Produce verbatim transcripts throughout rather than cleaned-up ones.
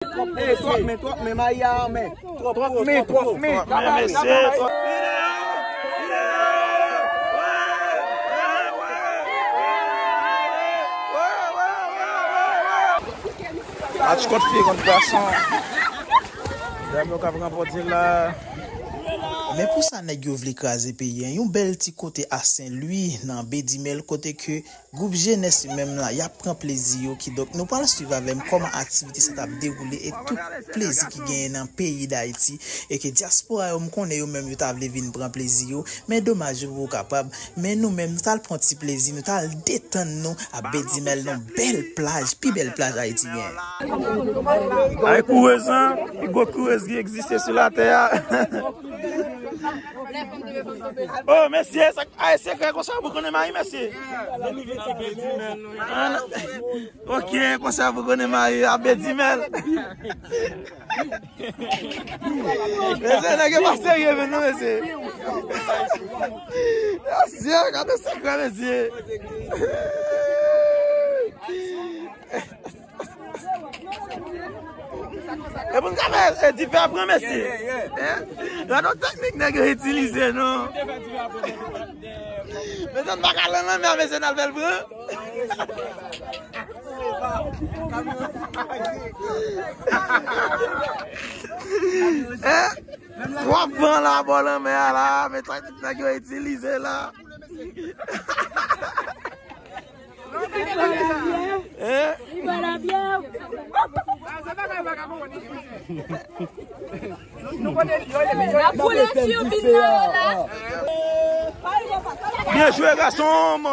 Ey, twòp men, twòp men, mayi a anmè. Twòp men, twòp men. Men, mesye, twòp. Match kont fi, kont gason. Dam yo k ap ranpòte la. Men pou sa nèg yo vle kraze peyi an, yon bèl ti kote a Sen Lwi, nan Bedimèl, kote ke gwoup jenès li menm la, y ap pran plezi yo. Kidonk, nou pral swiv avè m kòman aktivite sa t ap dewoule e tout plezi ki genyen nan peyi Dayiti, e ke dyaspora yo, m konnen yo menm yo ta vle vin pran plezi yo, men domaj yo poko kapab. Men nou menm, nou t al pran ti plezi, nou t al detann nou a Bedimèl, nan bèl plaj, pi bèl plaj Ayiti genyen. Ay, kourez, an, pi gwo kourez ki egziste sou latè a. Oh, mesye, sa, ay, sekrè konsa pou konnen mayi, mesye. Ah, ok, konsa pou konnen mayi, a Bedimèl. Mesye, nèg yo pa serye menm non, mesye. Mesye, gade sekrè, mesye. E pou n ka fè, e, dife a pran, mesye. Hein? Gade yon teknik nèg yo itilize, non. Mesye, n pa ka lan lanmè a, mesye, n al fè l pran. Hein? Twòp van la bò lanmè a la, men sa nèg yo itilize la. Hein? Byen jwe, gason.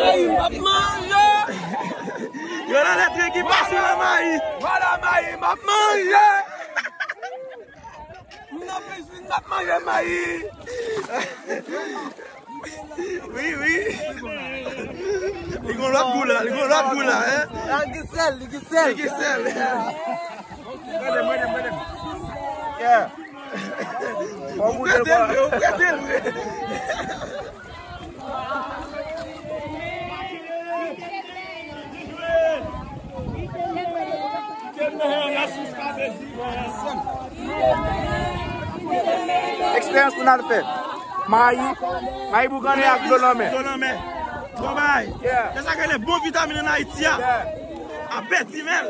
Mayi m ap manje! Yo nan lètri ki pase nan mayi. Vwala mayi m ap manje! M nan piscine, m ap manje mayi. Wi, wi. Li gon lòt gou la, li gon lòt gou la, hein? Li gen sèl, li gen sèl. Li gen sèl. Mwen menm, mwen menm. Yeah. Ou prete l vre, ou prete l vre. Eksperyans pou n al fè. Mayi, mayi boukannen ak dlo lanmè. Dlo lanmè. Bon bagay. Yeah. Se sa k rele bon vitamin ann Ayiti a. Yeah. A Bedimèl.